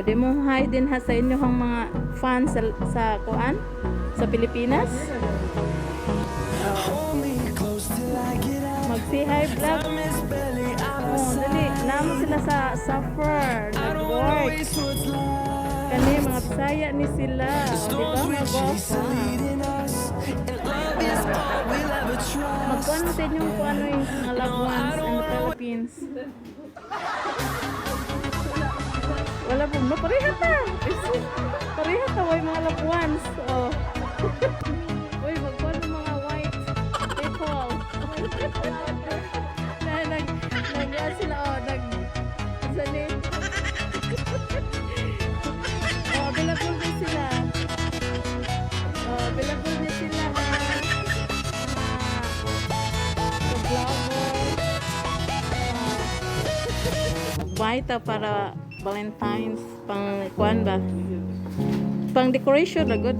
Di mo hi din ha sa inyong mga fans sa kuan sa Pilipinas. Hold me close till I get up. Mag-say hi vlog. Time is barely on our Oh, dali. side. Naa man sila sa suffer. I don't wanna Nag-work. Waste what's left. Kani mga Bisaya ni sila. The O, di ba? storms we Mga chase gwapa. are leading us, and love is all we'll ever trust. Magkuan mo sa inyong kung ano yung mga loved ones in the Philippines. Wala po. No, pareha ta. Pareha ta. Way mga loved ones. Oh. Uy, magkuan mo mga white people. Na, nag, nag, yan sila, oh, nag, sa ni? Oh, available din sila. Oh, available din sila, ha. Mga vlogger. Buy ta para Valentine's, pang kuan ba? Pang decoration ra good.